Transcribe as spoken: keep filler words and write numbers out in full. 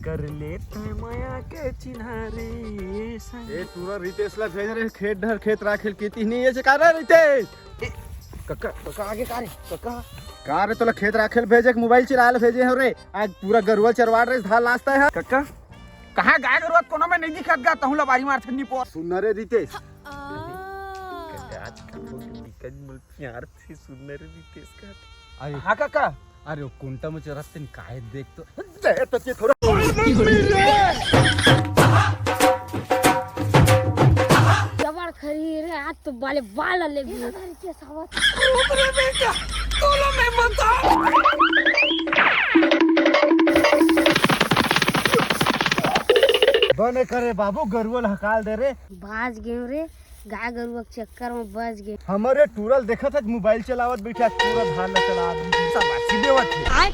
कर लेते मया के चिन्हारे संग। ए, टूरा रितेश ला भेज रे, खेत डहर खेत राखेल केती नहीं ये का रे रितेश? ए, कक्का, कक्का आगे का रे? कक्का? का रे तोला खेत राखेल भेजे के मोबाइल चलाए ला भेजे हो रे? आज पूरा गरुआ चरवाड़ रे धान लास्ता है। कक्का, कहाँ गाय गरुआ कोनो में नहीं दिखत गा, तहूँ ला बारी मार थन्नी पोर। सुन ना रे रितेश। कक्का, आज का फोटो दिखत मोल प्यार से सुन ना रे रितेश का। अरे हाँ कक्का। अरे वो कुंटा में चरत तेन काहे देख तो। दे तो चे थोड़ा। जबर खरी रे, आज तो बाले बाल ले भी। बने करे बाबू, गरुआ ला हकाल दे रे। बाज गेव रे, गाय गरुआ के चक्कर में बज गेव। हमरे टूरा ल देखत हच मोबाइल चलावत बैठे, आज पूरा धान ला चला दे। शाबाशी देवत हे।